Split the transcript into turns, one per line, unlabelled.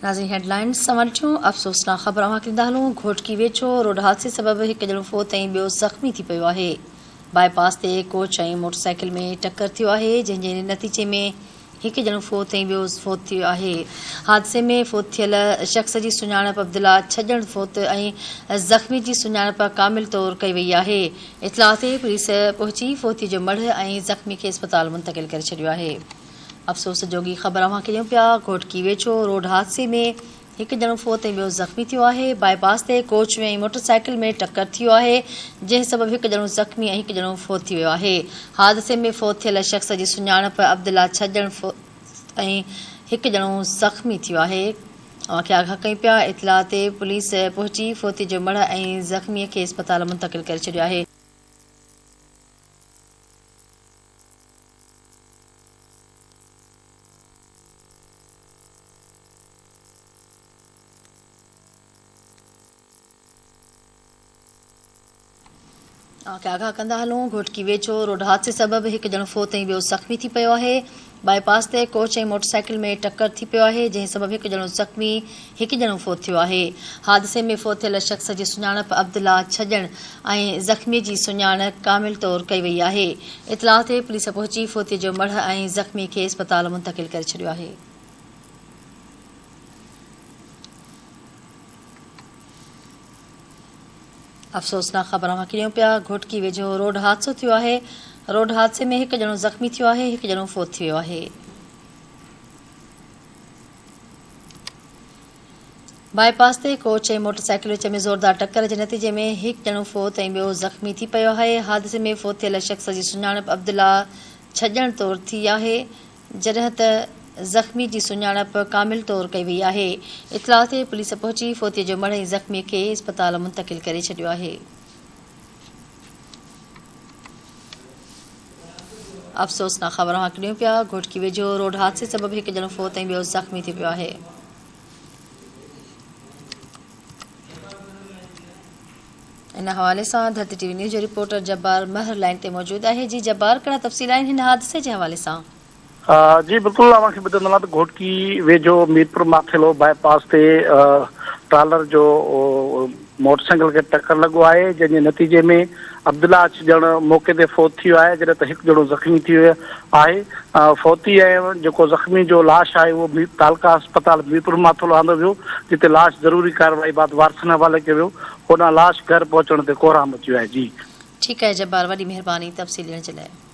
ناظرين head lines سان ڏٺيون افسوسناڪ خبر اوهان کي ڏيندا هلون گهوٽڪي ويجهو روڊ حادثي سبب هڪ ڄڻو فوت ۽ ٻيو زخمي ٿي پيو آهي باء پاس تي ڪوچ ۽ موٽر سائيڪل ۾ ٽڪر ٿيو آهي جنهن جي نتيجي ۾ هڪ ڄڻو فوت ۽ ٻيو فوت ٿي ويو آهي حادثي ۾ فوت ٿيل شخص جي سڃاڻپ عبدالله ڇڄڻ فوت ۽ زخمي جي سڃاڻپ ڪامل طور ڪئي وئي آهي اطلاع تي پوليس پهچي فوتي جو مڙهه ۽ زخمي کي اسپتال منتقل ڪري ڇڏيو آهي. افسوس جوڳي خبر اوهان کي ڏيون پيا، گهوٽڪي ويجهو روڊ حادثي ۾ هڪ ڄڻو فوت ۽ ٻيو زخمي ٿيو آهي، باء پاس تي ڪوچ ۽ موٽر سائيڪل ۾ ٽڪر ٿي ويو آهي، جنهن سبب هڪ ڄڻو زخمي ۽ هڪ ڄڻو فوت ٿي ويو آهي، حادثي ۾ فوت ٿيل شخص جي سڃاڻپ عبدالله ڇڄڻ فوت ۽ هڪ ڄڻو زخمي ٿيو آهي، اوهان کي آگاهه ڪيون پيا، اطلاع تي پوليس پهچي فوتي جو مڙهه ۽ زخمي کي اسپتال منتقل ڪري ڇڏيو آهي. اوهان کي آگاهه ڪندا هلون گهوٽڪي ويجهو روڊ حادثي سبب هڪ ڄڻو فوت ۽ ٻيو زخمي ٿي پيو آهي باء پاس تي ڪوچ ۽ موٽر سائيڪل ۾ ٽڪر ٿي پيو آهي جنهن سبب هڪ ڄڻو زخمي هڪ ڄڻو فوت ٿيو آهي حادثي ۾ فوت ٿيل شخص جي سڃاڻپ عبدالله ڇڄڻ ۽ زخمي جي سڃاڻ ڪامل طور ڪئي وئي آهي. اطلاع تي پوليس پهچي فوتي جو مڙهه ۽ زخمي کي اسپتال منتقل ڪري ڇڏيو آهي. افسوسناڪ خبر اوهان کي ڏيون پيا گهوٽڪي ويجهو روڊ حادثو ٿيو آهي روڊ حادثي ۾ هڪ ڄڻو زخمي ٿيو آهي هڪ ڄڻو فوت ٿي ويو آهي. باء پاس تي ڪوچ ۽ موٽر سائيڪل وچ ۾ زوردار ٽڪر جي نتيجي ۾ هڪ ڄڻو فوت ۽ ٻيو زخمي ٿي پيو آهي، حادثي ۾ فوت ٿيل شخص جي سڃاڻپ عبدالله ڇڄڻ طور ٿي آهي، جڏهن ته زخمي جي سڃاڻپ ڪامل طور ڪئي وئي آهي، اطلاع تي پوليس پهچي فوتي جو مڙهه ۽ زخمي کي اسپتال منتقل ڪري ڇڏيو آهي. افسوسناڪ خبر اوهان کي ڏيون پيا، گهوٽڪي ويجهو روڊ حادثي سبب هڪ ڄڻو فوت ۽ ٻيو زخمي ٿي پيو آهي. ان حوالي سان ڌرتي ٽي وي نيوز جو رپورٽر جبار مهر لائين تي موجود آهي جي جبار ڪهڙا تفصيل آهن هن حادثي جي حوالي سان.
جي بلڪل اوهان کي ٻڌندو هلان ته گهوٽڪي ويجهو ميرپور ماٿيلو باء پاس تي ٽرالر جو موٽر سائيڪل کي ٽڪر لڳو آهي جنهن جي نتيجي ۾ عبدالله اچ ڄڻ موقعي تي فوت ٿي ويو آهي جڏهن ته هڪ ڄڻو زخمي ٿي ويو آهي فوتي ۽ جيڪو زخمي جو لاش آهي اهو تعلقه اسپتال ميرپور ماٿيلو آندو ويو جتي لاش ضروري ڪارروائي بعد وارثن حوالي ڪيو ويو هوڏانهن لاش گهر پهچڻ تي ڪهرام مچي ويو آهي جي.
ٺيڪ آهي جبار وڏي مهرباني تفصيل ڏيڻ جي لاء.